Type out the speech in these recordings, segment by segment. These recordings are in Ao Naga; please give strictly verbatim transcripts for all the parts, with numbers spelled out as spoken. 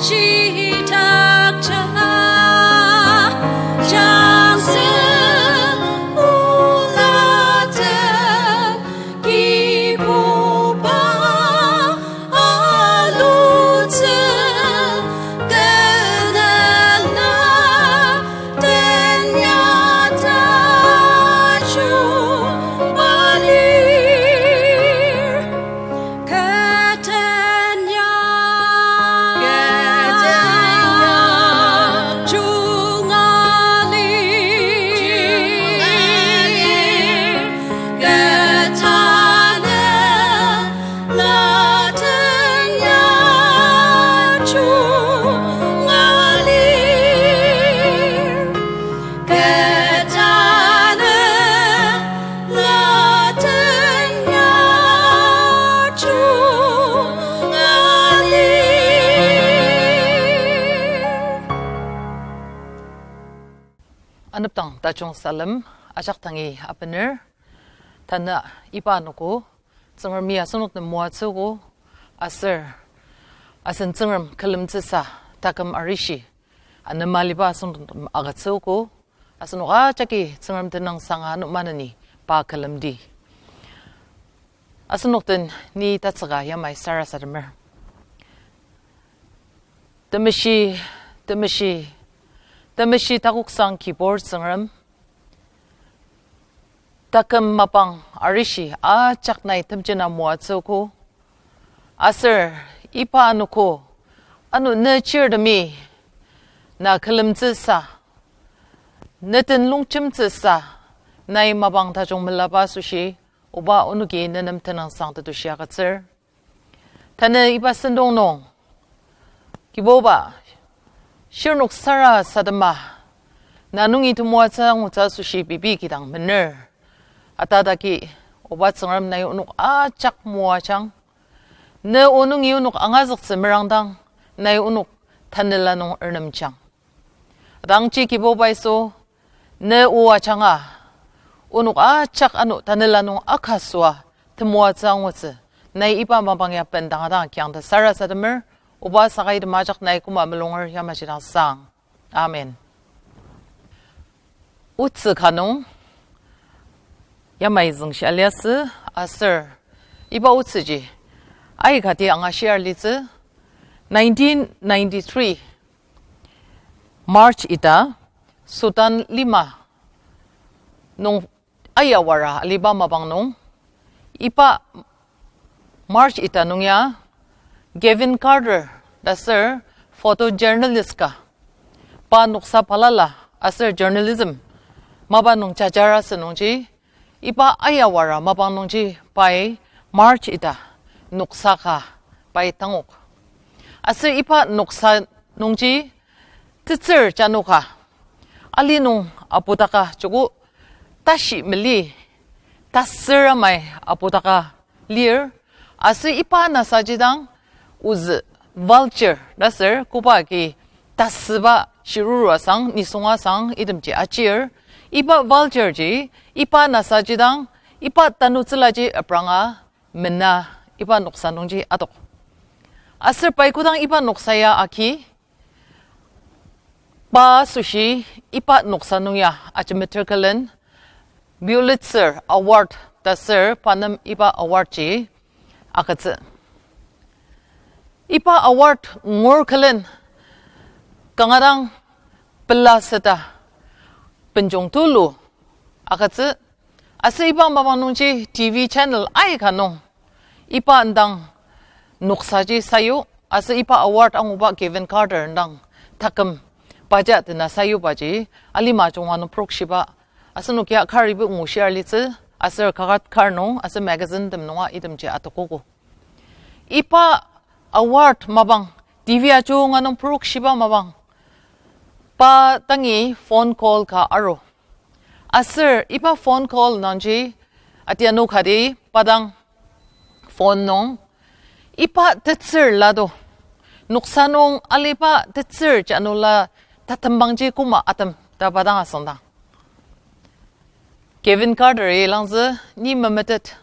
Shitakja, jangsen ulaten Kibuba alutsü, tenela tenya tajung balir. Ketenya, ketenya jungali, ketanya la tenya jungali. Ketana la tenya jungali. Anepdang tajung salem ajak tangi abener, tanü iba anogo Tsüngremi asenok nem moatsüogo, aser asen Tsüngrem külemtsüsa taküm arishi anema aliba asenok nem agütsüogo, asenok ajaki Tsüngrem tenüngsanga ano maneni pa külemdi. Asenok den ni tatsüka yamai sarasademer. Temeshi, temeshi, temeshi takoksang Kibur Tsüngrem, taküm mapang arishi ajak nai temjena moatsüogo. Aser iba anogo, ano ne chirtemi na külemtsüsa, ne den longjemtsüsa, nai mapang tajung melaba asoshi, oba onoki ne nem tenüngsang tetushi agütsür. Tanü iba sentong nung, Kibuba, shirnok sarasadema, na nungi temoatsü angutsü asoshi pei pei kidang mener. Atataki, oba Tsüngrem nai onok ajak moajang. Ne o nungi onok angazüktsü merangdang, nai onok tanela nung ernemjang. Atangji Kibuba Yisu, ne o ajanga, onok ajak ano tanela nung akasüa temoatsü angutsü, nai iba mapang ya bendang adang kiangta sarasademer, oba saka item ajak nai koma mulunger yamaji dang sang. Amen. Otsü ka nung yamai züngshi aliasü aser iba otsüji aikati angashir litsü nineteen ninety-three March ita Sudan lima nung ayawara aliba mapang nung, iba March ita nung ya Kevin Carter ta ser photojournalist ka, pa noksa balala aser journalism mapa nung jajar asü nungji, iba ayawara mapang nungji pai March ita noksa ka pai tangok. Aser iba noksa nungji tetsür jano ka ali nung aputaka joko tashi mali, tasür amai aputaka lir, aser iba nasaji dang ozü vulture ta ser koba agi tasüba shiruru asang, nisung asang itemji ajir, iba vulture ji iba nasaji dang iba tanutsülaji apranga mena iba noksa nungji adok. Aser pai kodang iba noksa ya agi, pa asoshi iba noksa nung ya ajemeter külen Pulitzer Award ta ser pa nem iba award ji agütsü. Iba award ngur külen kanga dang pela seta benjong tulu agütsü. Aser iba mapang nungji T V channel aika nung iba indang noksaji sayu, aser iba award anguba Kevin Carter indang taküm paja tena sayubaji alima junga nung purok shiba, asenok ya karibo ngushia litsü, aser kaket kar nung aser magazine tem nunga itemji atokogo. Iba award mapang T V ajunga nung purok shiba mapang pa dangi phone call ka aru. Aser iba phone call nungji atianu kati pa dang phone nung iba tetsür lado, noksa nung aliba tetsür janula tatembangji koma atem ta pa dang asüngdang, Kevin Carter-i langzü, ni memetet.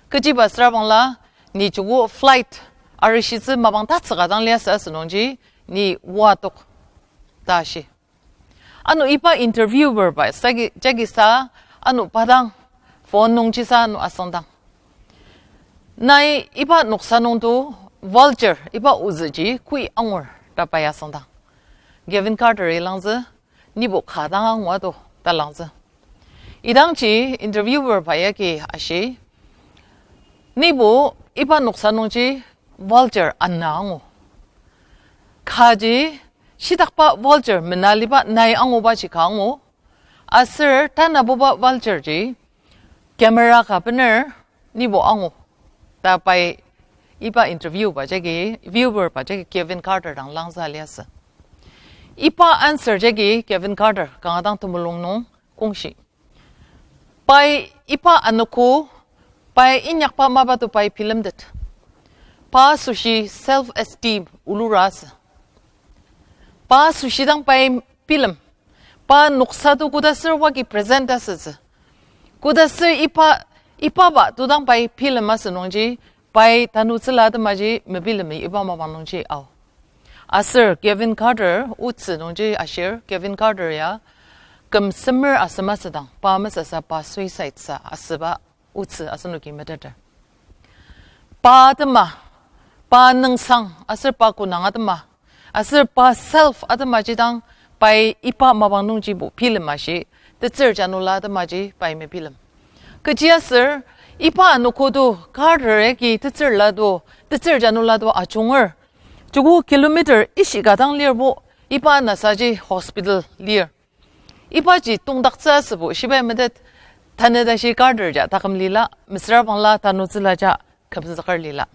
Kechiba süra bangla, ni joko flight arishitsü mapang tatsüka dang liasü asü nungji, ni oa tok, ta shi. Ano iba interviewer ba, sagi, jagi sa, ano pa dang, phone nungji sa ano asüngdang. Nai iba noksa nungto vulture, iba ozüji koi angur ta pai asüngdang. Kevin Carter-i langzü, nibo ka dang angu ato ta langzü. Idangji interviewer ba yagi ashi, nibo iba noksa nungji vulture ana angu. Kaji shitakba vulture mena liba nai angubaji ka angu. Aser tanabuba vulture ji camera ka bener nibo angu. Ta pai iba interview ba jagi, viewer ba jagi Kevin Carter dang langzü liasü. Iba answer jagi Kevin Carter kanga dang temulung nung kongshi. Pai iba anogo, pai inyakba mapa to pai bilemtet. Pa asoshi self-esteem olura asü. Pa asoshi dang pai bilem. Pa noksa to koda ser wagi present asütsü. Koda ser iba, iba ba to dang pai bilem asü nungji, pai tanutsüla atemaji mebilemi iba mapang nungji ao. Aser Kevin Carter otsü nungji ashir, Kevin Carter ya küm semer asem asüdang, pa mesasa pa suicide sa asüba otsü asenoki meteter. Pa atema, pa nüngsang, aser pa konang atema, aser pa self atemaji dang pai iba mapang nungjibo bilem ashi, tetsür janula atemaji pai mebilem. Kechiaser, iba anogo to Carter agi tetsürla to, tetsür janula to ajunger. Joko kilometer ishika dang lirbo, iba nasaji hospital lir. Ibaji tongdaktsü asübo, shibai metet, tanü tashi Carter ja taküm lila, mesüra bangla tanutsüla ja kümzüker lila.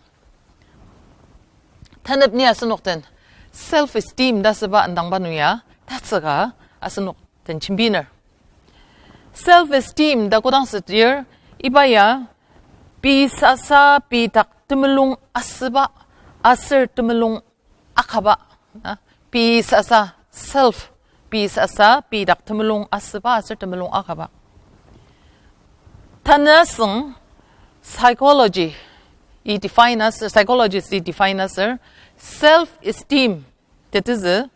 Tanep ni asenok den self-esteem ta asüba indangba nung ya, tatsüka asenok den jembiner. Self-esteem ta kodang südir, iba ya, pei sasa, pei dak temulung asüba, aser temulung akaba, na, pei sasa, self, pei sasa, pei dak temulung asüba, aser temulung akaba. Tanü asüng psychology-i define aser, psychologist-i define aser, self-esteem tetezü,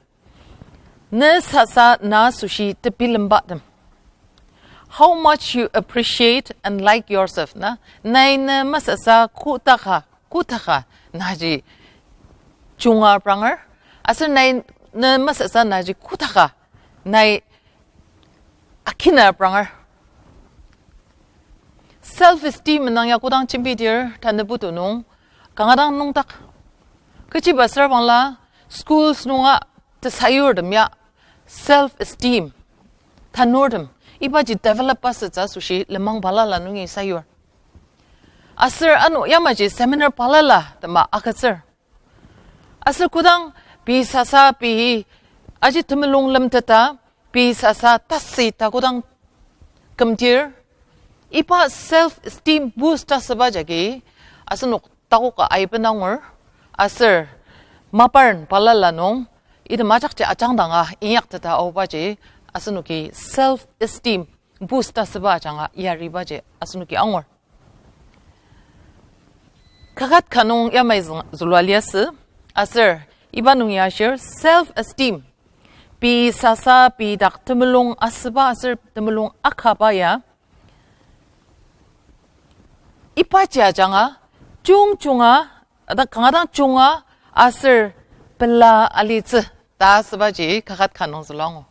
ne sasa na asoshi tebilembatem. How much you appreciate and like yourself, na, nai ne masasa kotaka, kotaka naji junga pranger, aser nai ne masasa naji kotaka nai akina pranger. Self-esteem nung ya kodang jembidir, tanü putu nung, kanga dang nüngdak. Kechiba süra bangla, schools nunga tesayurtem ya, self-esteem, tanurtem, ibaji develop asütsü asoshi lenmang balala nungi sayur. Aser ano yamaji seminar balala tema agütsür. Aser kodang pei sasa pei aji temulung lemteta, pei sasa tasü ta kodang kümdir, iba self-esteem boost asüba jagi, asenok takoka aiben angur, aser maparen balala nung, item ajakji ajangdanga inyakteta aobaji, asenoki self-esteem boost asüba ajanga yaribaji asenoki angur. Kaket ka nung yamai züng-, zülua liasü, aser iba nung ya ashir self-esteem. Pei sasa, pei dak temulung asüba aser temulung akaba ya, ibaji ajanga, jungjunga, ada kanga dang junga, aser pela alitsü ta asübaji kaket ka nung zülua angu.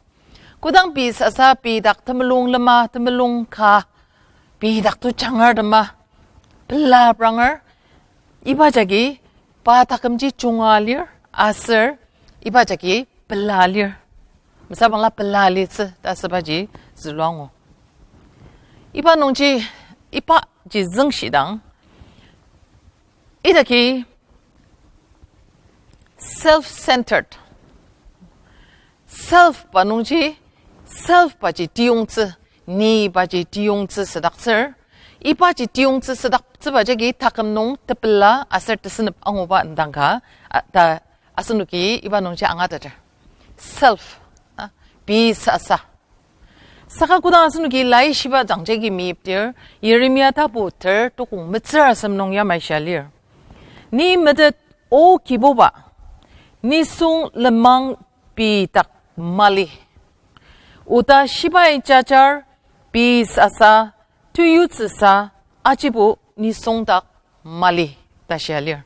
Kodang pei sasa, pei dak temulung lema, temulung ka, pei dak to jangar tema, pela pranger, iba jagi pa takümji junga lir, aser iba jagi pela lir. Mesüra bangla pela alitsü ta asübaji zülua angu. Iba nungji, ibaji züngshidang, idaki self-centered. Self ba nungji, self baji tiyongtsü, ni baji tiyongtsü südaktsür. Ibaji tiyongtsü südaktsüba jagi taküm nung tepela aser tesünep anguba indang ka, a, ta asenoki iba nungji angatater. Self, a, pei sasa. Saka kodang asenoki laishiba dang jagi meyipdir, Yeremia tapu ter tukong metsür asem nung yamai shia lir. Ni metet, O Kibuba, nisung lenmang pei dak mali. Oda shibai jajar pei sasa, teyutsüsa, ajibo nisung dak mali ta shia lir.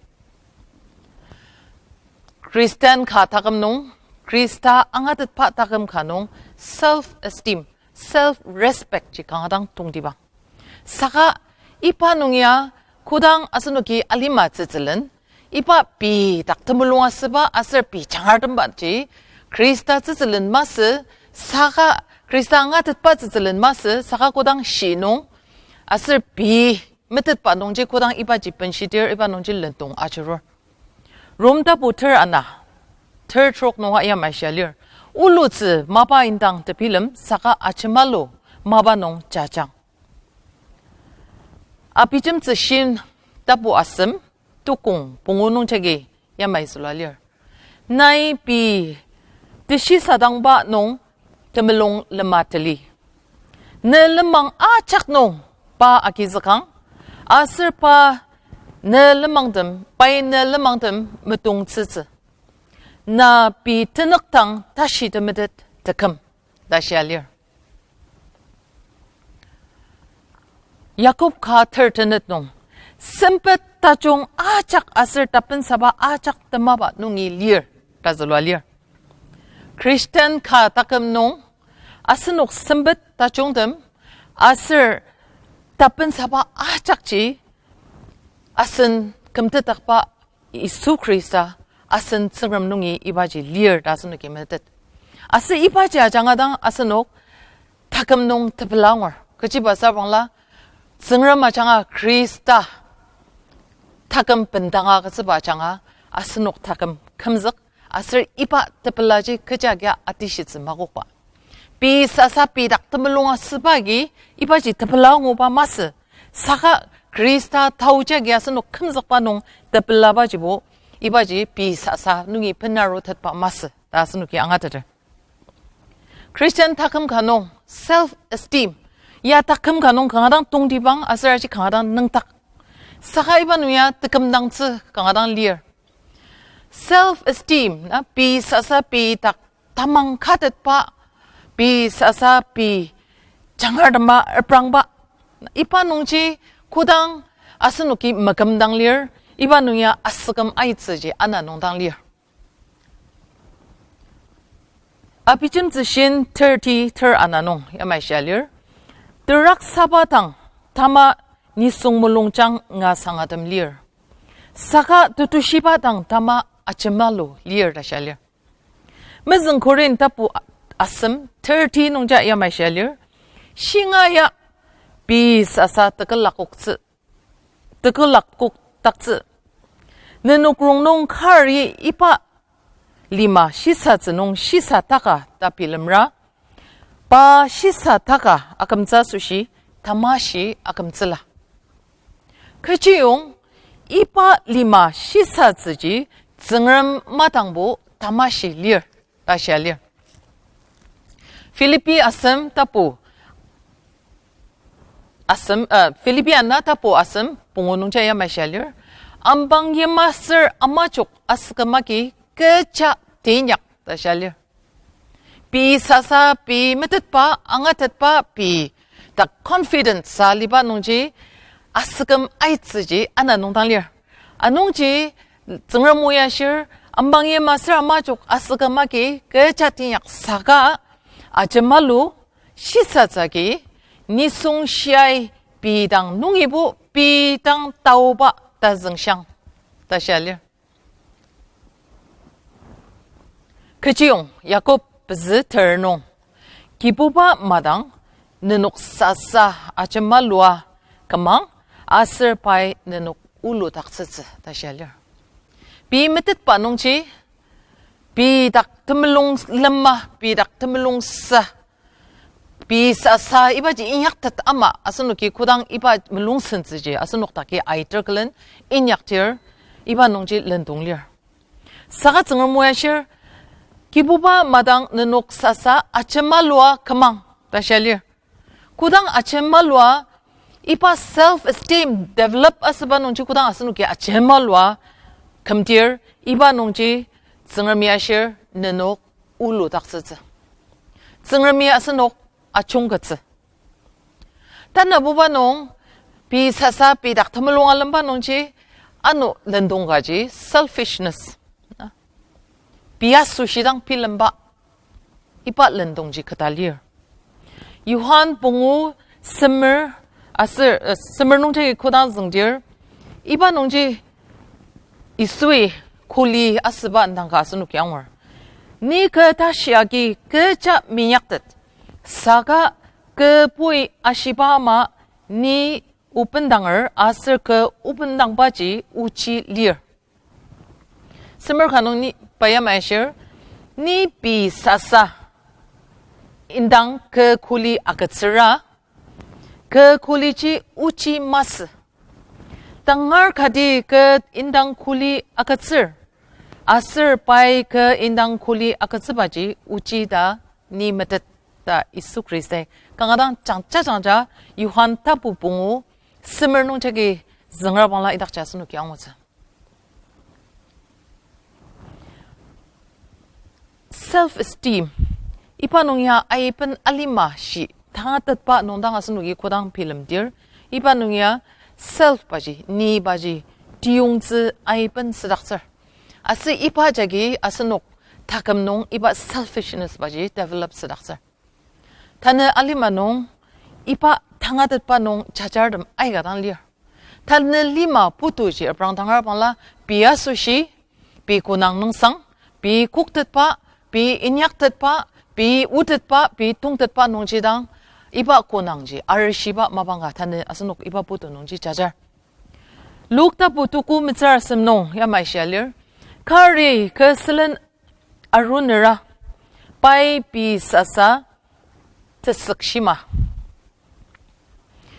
Christian ka taküm nung, Khrista angatetba taküm ka nung, self-esteem, self-respect ji kanga dang tongtibang. Saka iba nung ya kodang asenoki alima tsütsülen, iba pei dak temulung asüba aser pei jangartemba ji, Khrista tsütsülen masü, saka Khrista angatetba tsütsülen masü, saka kodang shi nung, aser pei metetba nungji kodang ibaji benshidir iba nungji lendong ajurur. Rom tapu ter ana, ter trok nunga yamai shia lir. Ulutsü mapa indang tebilem saka ajemalu mapa nung jajang. Abijemtsü shin tapu asem, tukong pungu nung jagi yamai zülua lir. Nai pei teshisadangba nung temulung lema teli. Ne lenmang ajak nung pa agizükang, aser pa ne lenmangtem, pai ne lenmangtem metongtsütsü. Na pei tenükdang tashi temetet teküm ta shia lir. Yakob ka ter tenet nung, sempet tajung ajak aser tapensaba ajak temaba nungi lir ta zülua lir. Christian ka taküm nung, asenok sempet tajungtem aser tapensaba ajakji asen kümtetdakba Yisu Khrista asen Tsüngrem nungi ibaji lir ta asenoki metet. Aser ibaji ajanga dang asenok taküm nung tepela angur. Kechiba sabangla, Tsüngrem ajanga Khrista taküm bendanga agütsüba ajanga asenok taküm kümzük, aser iba tepelaji kecha kia atishitsü makokba. Pei sasa pei dak temulung asüba agi ibaji tepela anguba masü. Saka Khrista taoji agi asenok kümzükba nung tepelabajibo ibaji pei sasa nungi benarutetba masü ta asenoki angateter. Christian taküm ka nung self-esteem ya taküm ka nung kanga dang tongtibang aser aji kanga dang nüngdak. Saka iba nung ya tekümdangtsü kanga dang lir. Self-esteem na pei sasa pei dak tamang katetba, pei sasa pei jangar tema reprangba. Iba nungji kodang asenoki makümdang lir, iba nung ya asüküm aitsüji ana nungdang lir. Abijemtsü shin thirty ter ana nung yamai shia lir. Teraksaba dang tama nisung mulungjang nga sangatem lir. Saka tetushiba dang tama ajemalu lir ta shia lir. Mezüng Korin tapu asem thirty nungja yamai shia lir. Shinga ya pei sasa tekülakoktsü tekülak koktaktsü. Nenok rongnung kari iba lima shisatsü nung shisataka ta bilemra, pa shisataka akümtsü asoshi tamashi akümtsüla. Kechiyong iba lima shisatsüji Tsüngrem madangbo tamashi lir ta shia lir. Philippi asem tapu asem, uh, Philippi ana tapu asem pungu nungja yamai shia lir. Ambang yimaser amajok asüküm agi kecha teinyak ta shia lir. Pei sasa pei metetba, angatetba pei dak confidence sa liba nungji asüküm aitsüji ana nungdang lir. Anungji Tsüngrem o ya shir, ambang yimaser amajok asüküm agi kecha teinyak saka ajemalu shisatsü agi nisung shiai pei dang nungibo pei dang taoba ta züngshang ta shia lir. Kechiyong Yakob pezü ter nung, Kibuba madang nenok sasa ajemalua kümang aser pai nenok uludaktsütsü ta shia lir. Pei metetba nungji, pei dak temulung lema, pei dak temulung sa, pei sasa ibaji inyaktet ama asenoki kodang iba mulung sentsüji asenok daki aiter külen inyakdir iba nungji lendong lir. Saka Tsüngrem o ya shir, Kibuba madang nenok sasa ajemalua kümang ta shia lir. Kodang ajemalua, iba self-esteem develop asüba nungji kodang asenoki ajemalua kümdir, iba nungji Tsüngremi ashir nenok uludaktsütsü. Tsüngremi asenok ajungkettsü. Tanabuba nung, pei sasa, pei dak temulung alemba nungji, ano lendong kaji selfishness. Pei asoshi dang bilemba, iba lendongji keta lir. Johan pungu semer aser, eh, semer nungjagi kodang züngdir, iba nungji Yisui kuli asüba indang ka asenoki angur. Ni kü tashi agi kecha minyaktet, saka kü poi ashiba ama ni obendanger aser kü obendangbaji ochi lir. Semer ka nung ni pa yamai ashir, ni pei sasa indang kü kuli agütsüra, kü kuliji ochi masü. Tangar kati kü indang kuli agütsür, aser pai kü indang kuli agütsübaji ochi ta ni metet ta Yisu Khristai kanga dang jangja jangja Johan tapu pungu semer nungjagi züngra bangla idakji asenoki angutsü. Self-esteem. Iba nung ya aiben alima shi tangatetba nung dang asenoki kodang bilemdir. Iba nung ya self baji, ni baji, tiyongtsü aiben südaktsür. Aser iba jagi asenok taküm nung iba selfishness baji develop südaktsür. Tanü alima nung iba tangatetba nung jajartem aika dang lir. Tanü lima putuji aprang tangar bangla pei asoshi, pei konang nüngsang, pei koktetba, pei inyaktetba, pei otetba, pei tongtetba nungji dang iba konangji arishiba mapang ka tanü asenok iba putu nungji jajar. Luk tapu tuku metsür asem nung yamai shia lir. Kari kü sülen arunera, pai pei sasa tesük shima.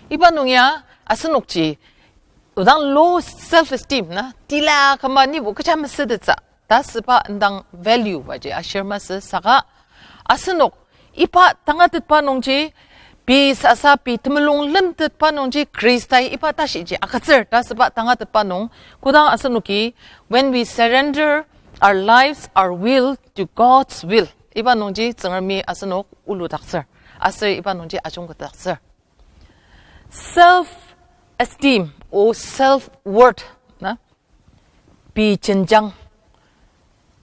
Iba nung ya asenokji odang low self-esteem na, tila küma nibo kecha mesütettsü ta süba indang value baji ashir masü saka asenok iba tangatetba nungji, pei sasa pei temulung lemtetba nungji Khristai iba tashiji agütsür ta süba tangatetba nung, kodang asenoki, when we surrender our lives, our will to God's will, iba nungji Tsüngremi asenok uludaktsür, aser iba nungji ajungketdaktsür. Self-esteem or self-worth na, pei jenjang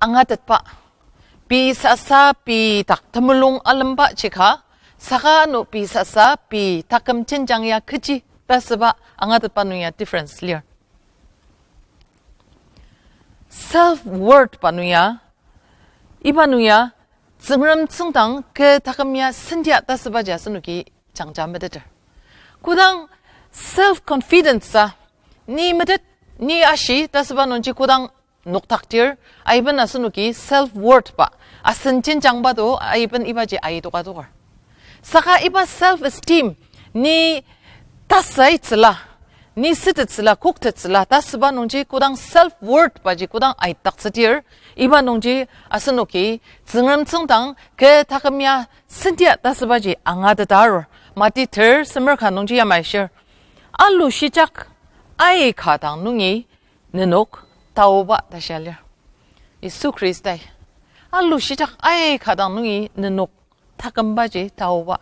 angatetba, pei sasa pei dak temulung alemba jika, saka ano pei sasa pei taküm jenjang ya kechi ta süba angatetba nung ya difference lir. Self-worth ba nung ya, iba nung ya, Tsüngrem tsüngdang kü taküm ya sentia ta sübaji asenoki jangja meteter. Kodang self-confidence a, ni metet, ni ashi ta süba nungji kodang noktaktir, aiben asenoki self-worth ba, asen jenjangba to, aiben ibaji aitoka tokar. Saka iba self-esteem, ni tasaitsüla, ni sütettsüla, koktettsüla ta süba nungji kodang self-worth baji kodang aidaktsüdir, iba nungji asenoki Tsüngrem tsüngdang kü taküm ya sentia ta sübaji angatetar. Mati ter semer ka nungji yamai shir, alu shijak aika dang nungi nenok taoba ta shia lir. Yisu Khristai, alu shijak aika dang nungi nenok takümbaji taoba.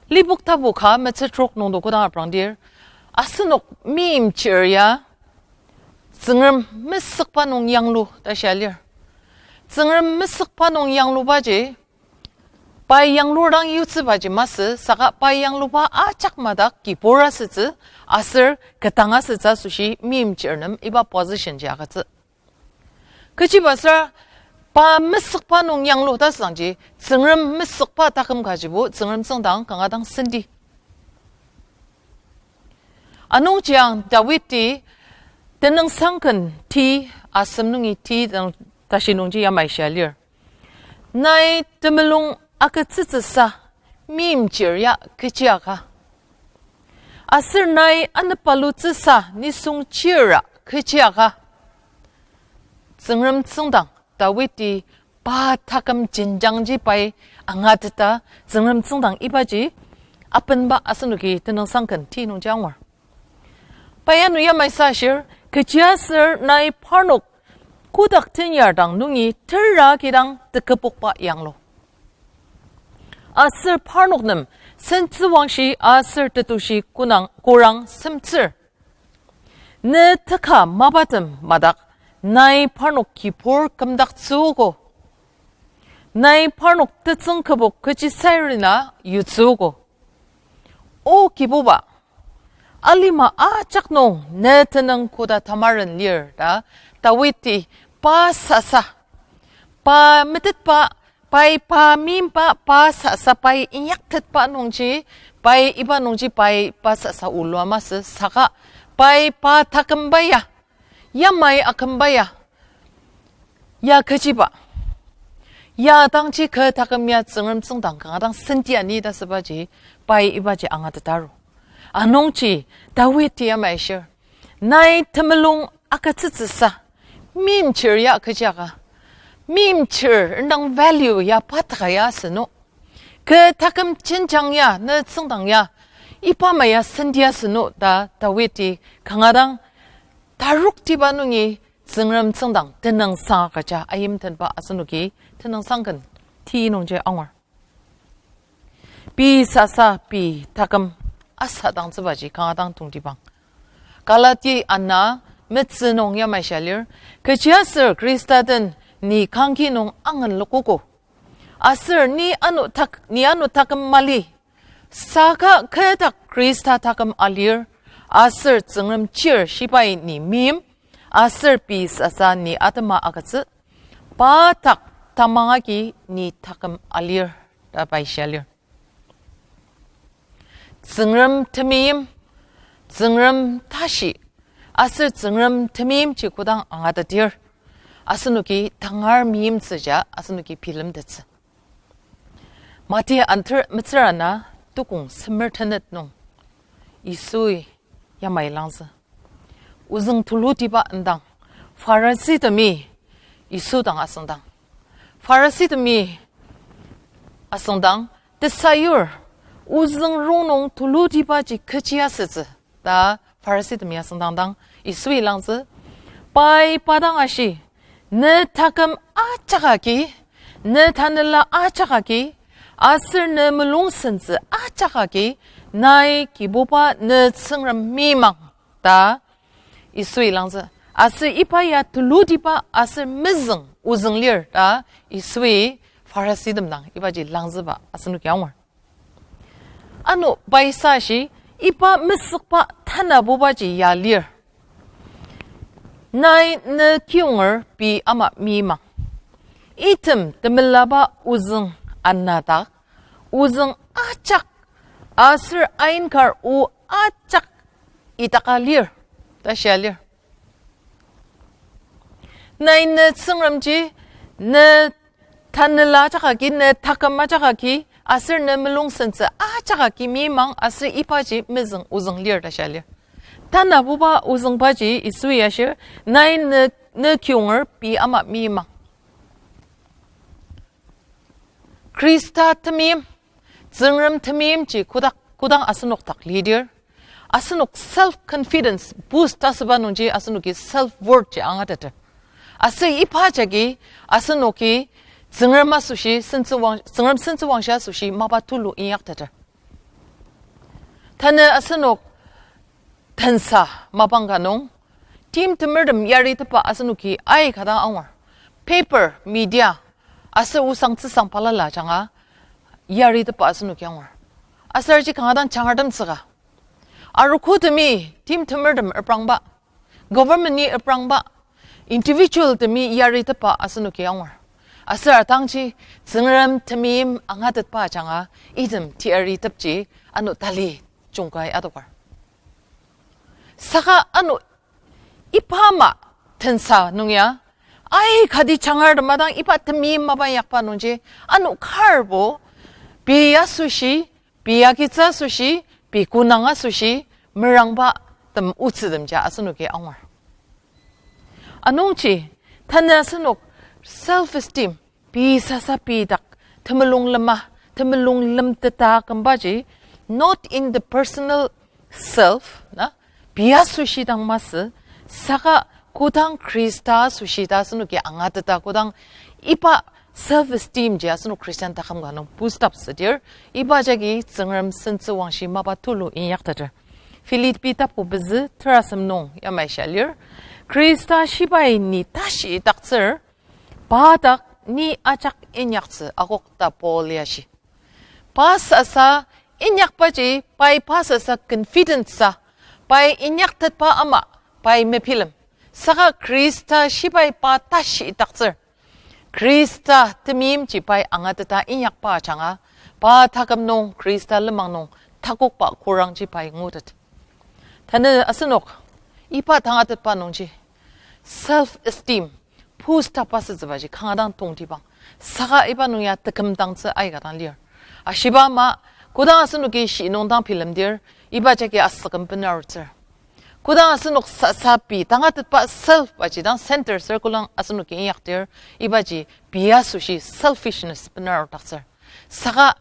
Lipok tapu ka metsür trok nung to kodang aprangdir, asenok meimchir ya Tsüngrem mesükba nung yanglu ta shia lir. Tsüngrem mesükba nung yanglubaji, pai yanglur dang yutsübaji masü, saka pai yangluba ajak madak kibur asütsü, aser ketang asütsü asoshi meimchir nem iba position ji agütsü. Kechiba sür, pa mesükba nung yanglu ta südangji, Tsüngrem mesükba taküm kajibo Tsüngrem tsüngdang kanga dang senti. Anungji ang Dawidi tenüngsang ken ti asem nungi ti dang tashi nungji yamai shia lir. Nai temulung agütsütsüsa meimchir ya kechi aka, aser nai anepalutsüsa nisung chira kechi aka. Tsüngrem tsüngdang Dawidi pa taküm jenjangji pai angateta Tsüngrem tsüngdang ibaji apenba asenoki tenüngsang ken ti nungji angur. Pai ano yamai sa shir, kechiaser nai parnok kotak tenyar dang nungi tera kidang teküpokba yanglu. Aser parnok nem sentsüwangshi aser tetushi kunang korang semtsür. Ne teka mapatem madak, nai parnok kibur kümdaktsüogo. Nai parnok tetsüng kübok kechi sairina yutsüogo. O Kibuba, alima ajak nung ne tenüng koda tamaren lir ta Dawidi pa sasa, pa metetba, pai pa meimba pa sasa pai inyaktetba nungji, pai iba nungji pai pa sasa olua masü saka, pai pa takümba ya, yamai akümba ya, ya kechiba, ya dangji kü taküm ya Tsüngrem tsüngdang kanga dang senti ani ta sübaji, pai ibaji angatetaru. Anungji Dawidi yamai shir, nai temulung agütsütsüsa, meimchir ya kechi aka, meimchir indang value ya pa taka ya asü no, kü taküm jenjang ya ne tsüngdang ya, iba ama ya senti asü no ta Dawidi kanga dang taroktiba nungi Tsüngrem tsüngdang tenüngsang agüja ayimtenba asenoki Tenüngsang ken ti nungji angur. Pei sasa pei taküm asadangtsübaji kanga dang tongtibang. Galati ana metsü nung yamai shia lir, kechiaser Khrista den ni kangki nung angenlokogo. Aser ni ano tak-, ni ano taküm mali. Saka kü dak Khrista taküm alir, aser Tsüngrem chir shibai ni meim, aser pei sasa ni atema agütsü, pa dak tamang agi ni taküm alir, ta pai shia lir. Tsüngrem temeim, Tsüngrem tashi, aser Tsüngrem temeimji kodang angateter, asenoki tangar meimtsüja asenoki bilemtettsü. Mati anter metsür ana tukong semer tenet nung Yisui yamai langzü. Ozüng tulutiba indang, Pharisitemi Yisu dang asüngdang. Pharisitemi asüngdang, tesayur, ozüng rongnung tulutibaji kechi asütsü, ta Pharisitemi asüngdangdang Yisui langzü, pai pa dang ashi, ne taküm ajak agi, ne tanela ajak agi, aser ne mulungsentsü ajak agi, nai Kibuba ne Tsüngrem meimang, ta Yisui langzü. Aser iba ya tulutiba aser mezüng ozüng lir ta Yisui Pharisitem dang ibaji langzüba asenoki angur. Ano paisa shi iba mesükba tanabubaji ya lir. Nai ne kiyonger pei ama meimang. Item temelaba ozüng anadak, ozüng ajak, aser ainkar o ajak idaka lir, ta shia lir. Nai ne Tsüngremji, ne tanela ajak agi, ne taküm ajak agi, aser ne mulungsentsü ajak agi meimang aser ibaji mezüng ozüng lir ta shia lir. Tanabuba ozüngbaji Yisui ashir, nai ne, ne kiyonger pei ama meimang. Khrista temeim, Tsüngrem temeimji kodak, kodang asenok dak lidir, asenok self confidence boost asüba nungji asenoki self worth ji angateter. Aser iba jagi asenoki Tsüngrem asoshi sentsüwang, Tsüngrem sentsüwangshi asoshi mapa tulu inyakteter. Tanü asenok tensa mapang ka nung, timtemertem yaritepba asenoki aika dang angur. Paper, media, aser osang tsüsang balala ajanga yaritepba asenoki angur. Aser ji kanga dang jangartem tsüka. Arogotemi timtemertem reprangba, government-i reprangba, individual temi yaritepba asenoki angur. Aser atangji Tsüngrem temeim angatetba ajanga item tiyaritepji ano tali jungkai adokar. Saka ano iba ama tensa nung ya, aikati jangartem adang iba temeim mapa inyakba nungji, ano karbo, pei asoshi, pei agitsü asoshi, pei konang asoshi, merangbatem otsütemji asenoki angur. Anungji, tanü asenok self esteem, pei sasa pei dak, temulung lema, temulung lemteta kümbaji, not in the personal self, na, pei asoshi dang masü, saka kodang Khrista asoshi ta asenoki angateta kodang iba self-esteem ji asenok Christian taküm ka nung boost up südir, iba jagi Tsüngrem sentsüwangshi mapa tulu inyakteter. Philippi tapu pezü terasem nung yamai shia lir, Khrista shibai ni tashi idaktsür, pa dak ni ajak inyaktsü akok ta Paul ya shi. Pa sasa inyakbaji, pai pa sasa confidence sa, pai inyaktetba ama, pai mebilem. Saka Khrista shibai pa tashi idaktsür. Khrista temeimji pai angateta inyakba ajanga, pa taküm nung Khrista lenmang nung takokba korangji pai ngutet. Tanü asenok iba tangatetba nungji self-esteem boost up asütsübaji kanga dang tongtibang. Saka iba nung ya tekümdangtsü aika dang lir. Ashiba ama, kodang asenoki shi nung dang bilemdir, iba jagi asüküm benarutsür. Kodang asenok sa-, sabi tangatetba self baji dang center circle ang asenoki inyakdir, ibaji pei asoshi selfishness benarudaktsür. Saka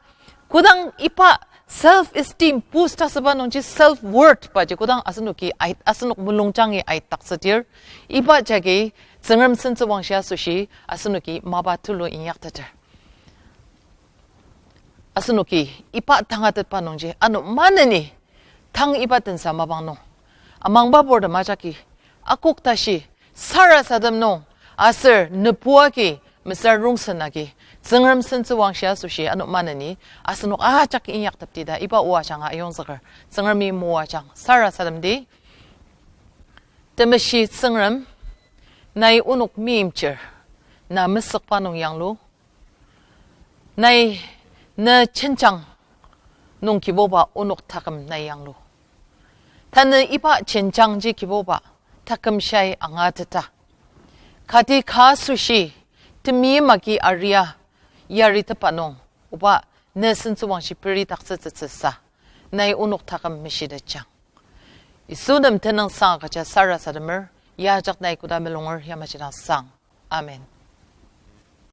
kodang iba self-esteem boost asüba nungji self-worth baji kodang asenoki ait, asenok mulungjangi aitdaktsüdir, iba jagi Tsüngrem sentsüwangshi asoshi asenoki mapa tulu inyakteter. Asenoki iba tangatetba nungji ano maneni tang iba tensa mapang nung amangba purtem ajaki, akok tashi, sarasadem nung, aser nübu agi, mesüra rongsen agi, Tsüngrem sentsüwangshi asoshi ano maneni asenok ajak inyaktepti ta iba o ajanga ayongzüker. Tsüngremi moajang sarasademdi. Temeshi Tsüngrem, nai onok meimchir, na mesükba nung yanglu. Nai ne jenjang nung Kibuba onok taküm nai yanglu. Tanü iba jenjangji Kibuba taküm shia angateta, kati ka asoshi temeim agi aria yaritepba nung, oba ne sentsüwangshi peridaktsütsütsüsa, nai onok taküm meshitetjang. Yisu nem tenüngsang agüja sarasademer, ya ajak nai koda melunger yamaji dang sang. Amen.